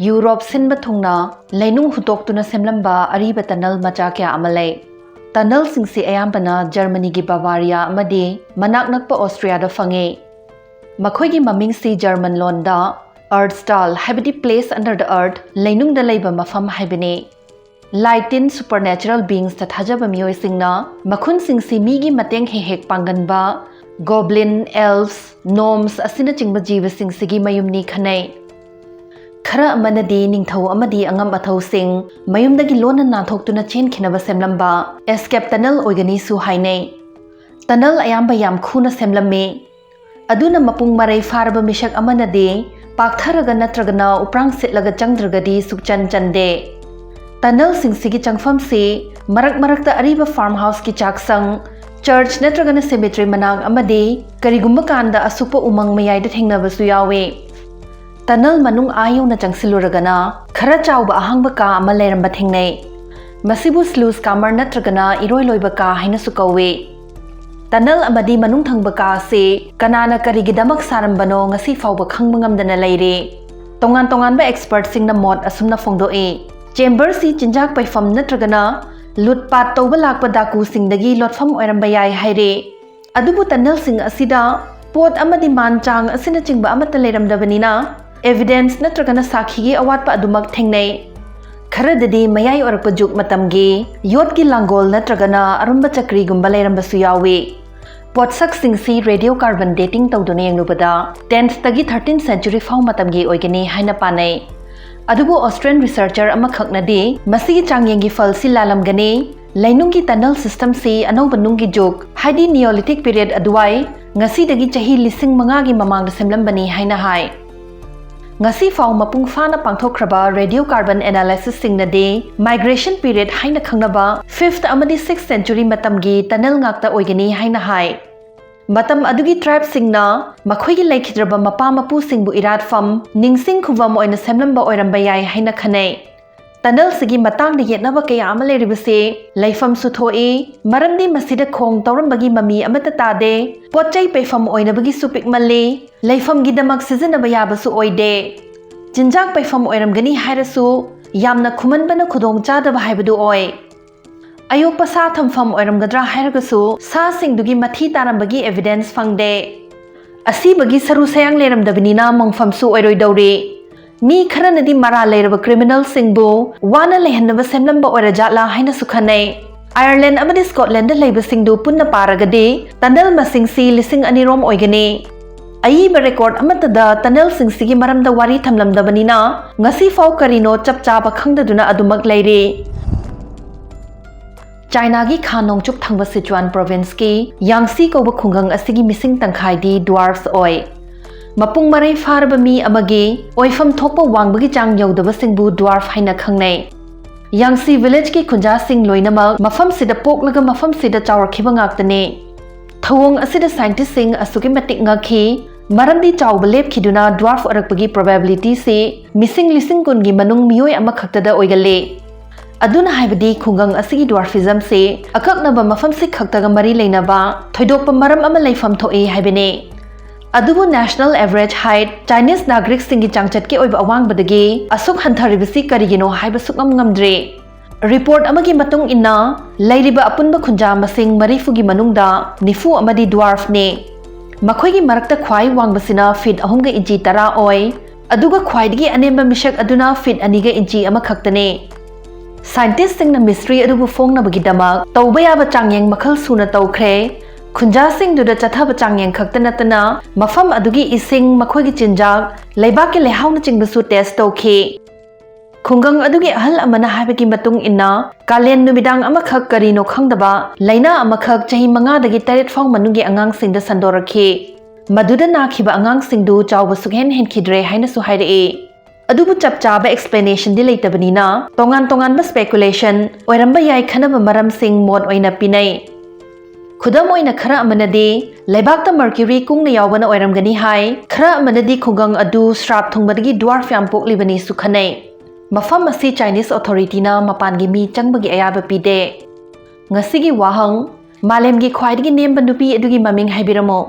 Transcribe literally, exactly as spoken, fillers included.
ꯌꯨꯔꯣꯞ ꯁꯤꯟꯕ ꯊꯨꯡꯅ ꯂꯩꯅꯨꯡ ꯍꯨꯠꯇꯣꯛꯇꯨꯅ ꯁꯦꯝꯂꯝꯕ ꯑꯔꯤꯕ ꯇꯅꯜ ꯃꯆꯥ ꯀꯌꯥ ꯑꯃ ꯂꯩ꯫ ꯇꯅꯜꯁꯤꯡꯁꯤ ꯑꯌꯥꯝꯕꯅ ꯖꯔꯃꯅꯤꯒꯤ ꯕꯕꯥꯔꯤꯌꯥ ꯑꯃꯗꯤ ꯃꯅꯥꯛ ꯅꯛꯄ ꯑꯣꯁꯇ꯭ꯔꯤꯌꯥꯗ ꯐꯪꯉꯤ꯫ ꯃꯈꯣꯏꯒꯤ ꯃꯃꯤꯡꯁꯤ ꯖꯔꯃꯟ ꯂꯣꯟꯗ Erdstall, ꯍꯥꯏꯕꯗꯤ Place Under the Earth, ꯂꯩꯅꯨꯡꯗ ꯂꯩꯕ ꯃꯐꯝ ꯍꯥꯏꯕꯅꯤ꯫ ꯂꯥꯏ ꯇꯤꯟ, supernatural beings ꯇ ꯊꯥꯖꯕ ꯃꯤꯑꯣꯏꯁꯤꯡꯅ ꯃꯈꯨꯟꯁꯤꯡꯁꯤ ꯃꯤꯒꯤ ꯃꯇꯦꯡ ꯍꯦꯛ ꯍꯦꯛ ꯄꯥꯡꯒꯟꯕ goblin, elves, gnomes ꯑꯁꯤꯅꯆꯤꯡꯕ ꯖꯤꯕꯁꯤꯡꯁꯤꯒꯤ ꯃꯌꯨꯝꯅꯤ ꯈꯟꯅꯩ꯫ ꯈꯔ ꯑꯃꯅꯗꯤ ꯅꯤꯡꯊꯧ ꯑꯃꯗꯤ ꯑꯉꯝ ꯑꯊꯧꯁꯤꯡ ꯃꯌꯨꯝꯗꯒꯤ ꯂꯣꯟꯅ ꯅꯥꯟꯊꯣꯛꯇꯨꯅ ꯆꯦꯟꯈꯤꯅꯕ ꯁꯦꯝꯂꯝꯕ escape tunnel ꯑꯣꯏꯒꯅꯤꯁꯨ ꯍꯥꯏꯅꯩ꯫ Tunnel ꯑꯌꯥꯝꯕ ꯌꯥꯝ ꯈꯨꯅ ꯁꯦꯝꯂꯝꯃꯤ꯫ ꯑꯗꯨꯅ ꯃꯄꯨꯡ ꯃꯔꯩ ꯐꯥꯔꯕ ꯃꯤꯁꯛ ꯑꯃꯅꯗꯤ ꯄꯥꯛꯊꯔꯒ ꯅꯠꯇ꯭ꯔꯒꯅ ꯎꯄ꯭ꯔꯥꯡ ꯁꯤꯠꯂꯒ ꯆꯪꯗ꯭ꯔꯒꯗꯤ ꯁꯨꯛꯆꯟ ꯆꯟꯗꯦ꯫ Tunnel ꯁꯤꯡꯁꯤꯒꯤ ꯆꯪꯐꯝꯁꯤ ꯃꯔꯛ ꯃꯔꯛꯇ ꯑꯔꯤꯕ farm house ꯀꯤ ꯆꯥꯛꯁꯪ, church ꯅꯠꯇ꯭ꯔꯒꯅ cemetery ꯃꯅꯥꯛ ꯑꯃꯗꯤ ꯀꯔꯤꯒꯨꯝꯕ ꯀꯥꯟꯗ ꯑꯁꯨꯛꯄ ꯎꯃꯪ ꯃꯌꯥꯏꯗ ꯊꯦꯡꯅꯕꯁꯨ ꯌꯥꯎꯏ꯫ Tunnel ꯃꯅꯨꯡ ꯑꯥ ꯌꯧꯅ ꯆꯪꯁꯤꯜꯂꯨꯔꯒꯅ ꯈꯔ ꯆꯥꯎꯕ ꯑꯍꯥꯡꯕ ꯀꯥ ꯑꯃ ꯂꯩꯔꯝꯕ ꯊꯦꯡꯅꯩ꯫ ꯃꯁꯤꯕꯨ sluice kammer ꯅꯠꯇ꯭ꯔꯒꯅ ꯏꯔꯣꯏ ꯂꯣꯏꯕ ꯀꯥ ꯍꯥꯏꯅꯁꯨ ꯀꯧꯏ꯫ Tunnel ꯑꯃꯗꯤ ꯃꯅꯨꯡ ꯊꯪꯕ ꯀꯥ ꯑꯁꯤ ꯀꯅꯥꯅ ꯀꯔꯤꯒꯤꯗꯃꯛ ꯁꯥꯔꯝꯕꯅꯣ ꯉꯁꯤ ꯐꯥꯎꯕ ꯈꯪꯕ ꯉꯝꯗꯅ ꯂꯩꯔꯤ꯫ ꯇꯣꯉꯥꯟ ꯇꯣꯉꯥꯟꯕ expert ꯁꯤꯡꯅ ꯃꯣꯠ ꯑꯁꯨꯝꯅ ꯐꯣꯡꯗꯣꯛꯏ꯫ Chamber ꯁꯤ ꯆꯤꯟꯖꯥꯛ ꯄꯩꯐꯝ ꯅꯠꯇ꯭ꯔꯒꯅ ꯂꯨꯠꯄꯥꯠ ꯇꯧꯕ ꯂꯥꯛꯄ ꯗꯥꯀꯨꯁꯤꯡꯗꯒꯤ ꯂꯣꯠꯐꯝ ꯑꯣꯏꯔꯝꯕ ꯌꯥꯏ ꯍꯥꯏꯔꯤ꯫ ꯑꯗꯨꯕꯨ tunnel ꯁꯤꯡ ꯑꯁꯤꯗ ꯄꯣꯠ ꯑꯃꯗꯤ ꯃꯥꯟ ꯆꯥꯡ ꯑꯁꯤꯅꯆꯤꯡꯕ ꯑꯃꯠꯇ ꯂꯩꯔꯝꯗꯕꯅꯤꯅ evidence ꯅꯠꯇ꯭ꯔꯒꯅ ꯁꯥꯈꯤꯒꯤ ꯑꯋꯥꯠꯄ ꯑꯗꯨꯃꯛ ꯊꯦꯡꯅꯩ꯫ ꯈꯔꯗꯗꯤ ꯃꯌꯥꯏ ꯑꯣꯏꯔꯛꯄ ꯖꯨꯒ ꯃꯇꯝꯒꯤ ꯌꯣꯠꯀꯤ ꯂꯥꯡꯒꯣꯜ ꯅꯠꯇ꯭ꯔꯒꯅ ꯑꯔꯨꯝꯕ ꯆꯀ꯭ꯔꯤꯒꯨꯝꯕ ꯂꯩꯔꯝꯕꯁꯨ ꯌꯥꯎꯏ꯫ ꯄꯣꯠꯁꯛꯁꯤꯡꯁꯤ radiocarbon dating ꯇꯧꯗꯨꯅ ꯌꯦꯡꯂꯨꯕꯗ tenth ꯇꯒꯤ thirteenth century ꯐꯥꯎ ꯃꯇꯝꯒꯤ ꯑꯣꯏꯒꯅꯤ ꯍꯥꯏꯅ ꯄꯥꯅꯩ꯫ ꯑꯗꯨꯕꯨ Austrian researcher ꯑꯃꯈꯛꯅꯗꯤ ꯃꯁꯤꯒꯤ ꯆꯥꯡꯌꯦꯡꯒꯤ ꯐꯜꯁꯤ ꯂꯥꯜꯂꯝꯒꯅꯤ꯫ ꯂꯩꯅꯨꯡꯒꯤ tunnel system ꯁꯤ ꯑꯅꯧꯕ ꯅꯨꯡꯒꯤ ꯖꯨꯒ, ꯍꯥꯏꯗꯤ Neolithic period ꯑꯗꯨꯋꯥꯏ, ꯉꯁꯤꯗꯒꯤ ꯆꯍꯤ ꯂꯤꯁꯤꯡ ꯃꯉꯥꯒꯤ ꯃꯃꯥꯡꯗ ꯁꯦꯝꯂꯝꯕꯅꯤ ꯍꯥꯏꯅ ꯍꯥꯏ꯫ ꯉꯁꯤ ꯐꯥꯎ ꯃꯄꯨꯡ ꯐꯥꯅ ꯄꯥꯡꯊꯣꯛꯈ꯭ꯔꯕ radiocarbon analysis ꯁꯤꯡꯅꯗꯤ migration period ꯍꯥꯏꯅ ꯈꯪꯅꯕ fifth ꯑꯃꯗꯤ sixth century ꯃꯇꯝꯒꯤ tunnel ꯉꯥꯛꯇ ꯑꯣꯏꯒꯅꯤ ꯍꯥꯏꯅ ꯍꯥꯏ꯫ ꯃꯇꯝ ꯑꯗꯨꯒꯤ tribe ꯁꯤꯡꯅ ꯃꯈꯣꯏꯒꯤ ꯂꯩꯈꯤꯗ꯭ꯔꯕ ꯃꯄꯥ ꯃꯄꯨꯁꯤꯡꯕꯨ ꯏꯔꯥꯠꯐꯝ, ꯅꯤꯡꯁꯤꯡ ꯈꯨꯕꯝ ꯑꯣꯏꯅ ꯁꯦꯝꯂꯝꯕ ꯑꯣꯏꯔꯝꯕ ꯌꯥꯏ ꯍꯥꯏꯅ ꯈꯟꯅꯩ꯫ Tunnel ꯁꯤꯒꯤ ꯃꯇꯥꯡꯗ ꯌꯦꯠꯅꯕ ꯀꯌꯥ ꯑꯃ ꯂꯩꯔꯤꯕꯁꯤ ꯂꯩꯐꯝꯁꯨ ꯊꯣꯛꯏ, ꯃꯔꯝꯗꯤ ꯃꯁꯤꯗ ꯈꯣꯡ ꯇꯧꯔꯝꯕꯒꯤ ꯃꯃꯤ ꯑꯃꯠꯇ ꯇꯥꯗꯦ, ꯄꯣꯠ ꯆꯩ ꯄꯩꯐꯝ ꯑꯣꯏꯅꯕꯒꯤꯁꯨ ꯄꯤꯛꯃꯜꯂꯤ, ꯂꯩꯐꯝꯒꯤꯗꯃꯛ ꯁꯤꯖꯤꯟꯅꯕ ꯌꯥꯕꯁꯨ ꯑꯣꯏꯗꯦ꯫ ꯆꯤꯟꯖꯥꯛ ꯄꯩꯐꯝ ꯑꯣꯏꯔꯝꯒꯅꯤ ꯍꯥꯏꯔꯁꯨ, ꯌꯥꯝꯅ ꯈꯨꯃꯟꯕꯅ ꯈꯨꯗꯣꯡ ꯆꯥꯗꯕ ꯍꯥꯏꯕꯗꯨ ꯑꯣꯏ꯫ ꯑꯌꯣꯛꯄ ꯁꯥ ꯊꯝꯐꯝ ꯑꯣꯏꯔꯝꯒꯗ꯭ꯔꯥ ꯍꯥꯏꯔꯒꯁꯨ, ꯁꯥꯁꯤꯡꯗꯨꯒꯤ ꯃꯊꯤ ꯇꯥꯔꯝꯕꯒꯤ evidence ꯐꯪꯗꯦ꯫ ꯑꯁꯤꯕꯒꯤ ꯁꯔꯨ ꯁꯌꯥꯡ ꯂꯩꯔꯝꯗꯕꯅꯤꯅ ꯃꯪꯐꯝꯁꯨ ꯑꯣꯏꯔꯣꯏꯗꯧꯔꯤ꯫ ꯃꯤ ꯈꯔꯅꯗꯤ ꯃꯔꯥꯜ ꯂꯩꯔꯕ criminalꯁꯤꯡꯕꯨ ꯋꯥꯅ ꯂꯩꯍꯟꯅꯕ ꯁꯦꯝꯂꯝꯕ ꯑꯣꯏꯔꯖꯥꯠꯂꯥ ꯍꯥꯏꯅꯁꯨ ꯈꯟꯅꯩ꯫ ꯑꯥꯌꯔꯂꯦꯟ ꯑꯃꯗꯤ ꯁ꯭ꯀꯣꯠꯂꯦꯟꯗ ꯂꯩꯕꯁꯤꯡꯗꯨ ꯄꯨꯟꯅ ꯄꯥꯔꯒꯗꯤ tunnel ꯃꯁꯤꯡꯁꯤ ꯂꯤꯁꯤꯡ ꯑꯅꯤꯔꯣꯝ ꯑꯣꯏꯒꯅꯤ꯫ ꯑꯏꯕ record ꯑꯃꯠꯇꯗ tunnelꯁꯤꯡꯁꯤꯒꯤ ꯃꯔꯝꯗ ꯋꯥꯔꯤ ꯊꯝꯂꯝꯗꯕꯅꯤꯅ, ꯉꯁꯤꯐꯥꯎ ꯀꯔꯤꯅꯣ ꯆꯞ ꯆꯥꯕ ꯈꯪꯗꯗꯨꯅ ꯑꯗꯨꯃꯛ ꯂꯩꯔꯤ꯫ ꯆꯥꯏꯅꯥꯒꯤ ꯈꯥ ꯅꯣꯡꯆꯨꯞ ꯊꯪꯕ ꯁꯤꯆꯨꯋꯥꯟ provinceꯀꯤ ꯌꯥꯡꯁꯤ ꯀꯧꯕ ꯈꯨꯡꯒꯪ ꯑꯁꯤꯒꯤ ꯃꯤꯁꯤꯡ ꯇꯪꯈꯥꯏꯗꯤ dwarfs ꯑꯣꯏ꯫ ꯃꯄꯨꯡ ꯃꯔꯩ ꯐꯥꯔꯕ ꯃꯤ ꯑꯃꯒꯤ ꯑꯣꯏꯐꯝ ꯊꯣꯛꯄ ꯋꯥꯡꯕꯒꯤ ꯆꯥꯡ ꯌꯧꯗꯕꯁꯤꯡꯕꯨ dwarf ꯍꯥꯏꯅ ꯈꯪꯅꯩ꯫ ꯌꯥꯡꯁꯤ villageꯀꯤ ꯈꯨꯟꯖꯥꯁꯤꯡ ꯂꯣꯏꯅꯃꯛ ꯃꯐꯝꯁꯤꯗ ꯄꯣꯛꯂꯒ ꯃꯐꯝꯁꯤꯗ ꯆꯥꯎꯔꯛꯈꯤꯕ ꯉꯥꯛꯇꯅꯤ꯫ ꯊꯧꯑꯣꯡ ꯑꯁꯤꯗ scientistꯁꯤꯡ ꯑꯁꯨꯛꯀꯤ ꯃꯇꯤꯛ ꯉꯛꯈꯤ, ꯃꯔꯝꯗꯤ ꯆꯥꯎꯕ ꯂꯦꯞꯈꯤꯗꯨꯅ dwarf ꯑꯣꯏꯔꯛꯄꯒꯤ probabilityꯁꯤ ꯃꯤꯁꯤꯡ ꯂꯤꯁꯤꯡ ꯀꯨꯟꯒꯤ ꯃꯅꯨꯡ ꯃꯤꯑꯣꯏ ꯑꯃꯈꯛꯇꯗ ꯑꯣꯏꯒꯜꯂꯤ꯫ ꯑꯗꯨꯅ ꯍꯥꯏꯕꯗꯤ ꯈꯨꯡꯒꯪ ꯑꯁꯤꯒꯤ dwarfismꯁꯤ ꯑꯀꯛꯅꯕ ꯃꯐꯝꯁꯤ ꯈꯛꯇꯒ ꯃꯔꯤ ꯂꯩꯅꯕ ꯊꯣꯏꯗꯣꯛꯄ ꯃꯔꯝ ꯑꯃ ꯂꯩꯐꯝ ꯊꯣꯛꯏ ꯍꯥꯏꯕꯅꯤ꯫ ꯑꯗꯨꯕꯨ national average height, Chinese ꯅꯥꯒꯔꯤꯛꯁꯤꯡꯒꯤ ꯆꯥꯡꯆꯠꯀꯤ ꯑꯣꯏꯕ ꯑꯋꯥꯡꯕꯗꯒꯤ ꯑꯁꯨꯛ ꯍꯟꯊꯔꯤꯕꯁꯤ ꯀꯔꯤꯒꯤꯅꯣ ꯍꯥꯏꯕ ꯁꯨꯛꯉꯝ ꯉꯝꯗ꯭ꯔꯤ꯫ Report ꯑꯃꯒꯤ ꯃꯇꯨꯡ ꯏꯟꯅ, ꯂꯩꯔꯤꯕ ꯑꯄꯨꯟꯕ ꯈꯨꯟꯖꯥ ꯃꯁꯤꯡ ꯃꯔꯤꯐꯨꯒꯤ ꯃꯅꯨꯡꯗ ꯅꯤꯐꯨ ꯑꯃꯗꯤ dwarfꯅꯤ꯫ ꯃꯈꯣꯏꯒꯤ ꯃꯔꯛꯇ ꯈ꯭ꯋꯥꯏ ꯋꯥꯡꯕꯁꯤꯅ feet ꯑꯍꯨꯝꯒ ꯏꯟꯆꯤ ꯇꯔꯥ ꯑꯣꯏ, ꯑꯗꯨꯒ ꯈ꯭ꯋꯥꯏꯗꯒꯤ ꯑꯅꯦꯝꯕ ꯃꯤꯁꯛ ꯑꯗꯨꯅ feet ꯑꯅꯤꯒ ꯏꯟꯆꯤ ꯑꯃꯈꯛꯇꯅꯤ꯫ Scientistꯁꯤꯡꯅ mystery ꯑꯗꯨꯕꯨ ꯐꯣꯡꯅꯕꯒꯤꯗꯃꯛ ꯇꯧꯕ ꯌꯥꯕ ꯆꯥꯡꯌꯦꯡ ꯃꯈꯜ ꯁꯨꯅ ꯇꯧꯈ꯭ꯔꯦ꯫ ꯈꯨꯟꯖꯥꯁꯤꯡꯗꯨꯗ ꯆꯠꯊꯕ ꯆꯥꯡꯌꯦꯡ ꯈꯛꯇ ꯅꯠꯇꯅ, ꯃꯐꯝ ꯑꯗꯨꯒꯤ ꯏꯁꯤꯡ, ꯃꯈꯣꯏꯒꯤ ꯆꯤꯟꯖꯥꯛ, ꯂꯩꯕꯥꯛꯀꯤ ꯂꯩꯍꯥꯎꯅꯆꯤꯡꯕꯁꯨ test ꯇꯧꯈꯤ꯫ ꯈꯨꯡꯒꯪ ꯑꯗꯨꯒꯤ ꯑꯍꯜ ꯑꯃꯅ ꯍꯥꯏꯕꯒꯤ ꯃꯇꯨꯡ ꯏꯟꯅ, ꯀꯥꯂꯦꯟ ꯅꯨꯃꯤꯗꯥꯡ ꯑꯃꯈꯛ ꯀꯔꯤꯅꯣ ꯈꯪꯗꯕ ꯂꯥꯏꯅꯥ ꯑꯃꯈꯛ ꯆꯍꯤ ꯃꯉꯥꯗꯒꯤ ꯇꯔꯦꯠ ꯐꯥꯎ ꯃꯅꯨꯡꯒꯤ ꯑꯉꯥꯡꯁꯤꯡꯗ ꯁꯟꯗꯣꯔꯛꯈꯤ꯫ ꯃꯗꯨꯗ ꯅꯥꯈꯤꯕ ꯑꯉꯥꯡꯁꯤꯡꯗꯨ ꯆꯥꯎꯕ ꯁꯨꯛꯍꯦꯟ ꯍꯦꯟꯈꯤꯗ꯭ꯔꯦ ꯍꯥꯏꯅꯁꯨ ꯍꯥꯏꯔꯛꯏ꯫ ꯑꯗꯨꯕꯨ ꯆꯞ ꯆꯥꯕ explanationꯗꯤ ꯂꯩꯇꯕꯅꯤꯅ, ꯇꯣꯉꯥꯟ ꯇꯣꯉꯥꯟꯕ speculation ꯑꯣꯏꯔꯝꯕ ꯌꯥꯏ ꯈꯟꯅꯕ ꯃꯔꯝꯁꯤꯡ ꯃꯣꯠ ꯑꯣꯏꯅ ꯄꯤꯅꯩ꯫ ꯈꯨꯗꯝ ꯑꯣꯏꯅ, ꯈꯔ ꯑꯃꯅꯗꯤ ꯂꯩꯕꯥꯛꯇ mercury ꯀꯨꯡꯅ ꯌꯥꯎꯕꯅ ꯑꯣꯏꯔꯝꯒꯅꯤ ꯍꯥꯏ, ꯈꯔ ꯑꯃꯅꯗꯤ ꯈꯨꯡꯒꯪ ꯑꯗꯨ ꯁ꯭ꯔꯥꯞ ꯊꯨꯡꯕꯗꯒꯤ dwarf ꯌꯥꯝ ꯄꯣꯛꯂꯤꯕꯅꯤꯁꯨ ꯈꯟꯅꯩ꯫ ꯃꯐꯝ ꯑꯁꯤ Chinese authorityꯅ ꯃꯄꯥꯟꯒꯤ ꯃꯤ ꯆꯪꯕꯒꯤ ꯑꯌꯥꯕ ꯄꯤꯗꯦ꯫ ꯉꯁꯤꯒꯤ ꯋꯥꯍꯪ: ꯃꯥꯂꯦꯝꯒꯤ ꯈ꯭ꯋꯥꯏꯗꯒꯤ ꯅꯦꯝꯕ ꯅꯨꯄꯤ ꯑꯗꯨꯒꯤ ꯃꯃꯤꯡ ꯍꯥꯏꯕꯤꯔꯝꯃꯨ꯫